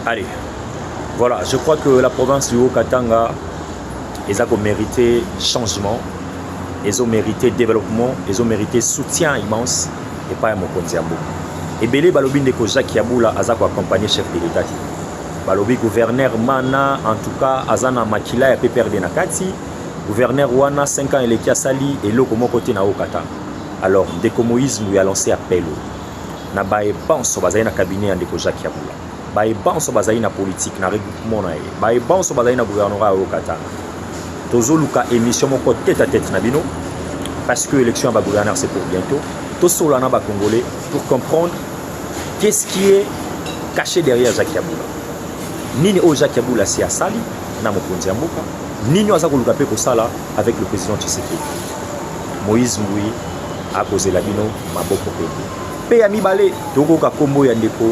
Allez, voilà, je crois que la province du Haut-Katanga eza komérite changement, ezomérite développement, ezomérite soutien immense epai ya mokonzi ya mboka. Ebele balobi ndeko Jacques Yabula aza koaccompagne chef de l'État te. Balobi gouverneur mana, en tout cas aza na makila ya PPRD na kati. Gouverneur wana, 5 ans eleki, asali eloko moko te na Haut-Katanga. Alors ndeko Moïse Mbuyi a lancé appel na baye banso bazali na cabinet ya ndeko Jacques Yabula, baye banso bazali na politique na regroupement na ye, baye banso bazali na gouvernorat ya Haut-Katanga: tozoluka émission moko tête à tête na bino, parce que élection ya bagouverneur, c'est pour bientôt. Tosola na Bacongolais pour comprendre qu'est-ce qui est caché derrière Jacques Yabula. Nini oyo Jacques Yabula si asali na mokonzi ya mboka? Nini oyo aza koluka mpe kosala avec le président Tshisekedi? Moïse Mbui akozela bino maboko pembe. Mpe ya mibale, tokoyoka nkombo ya ndeko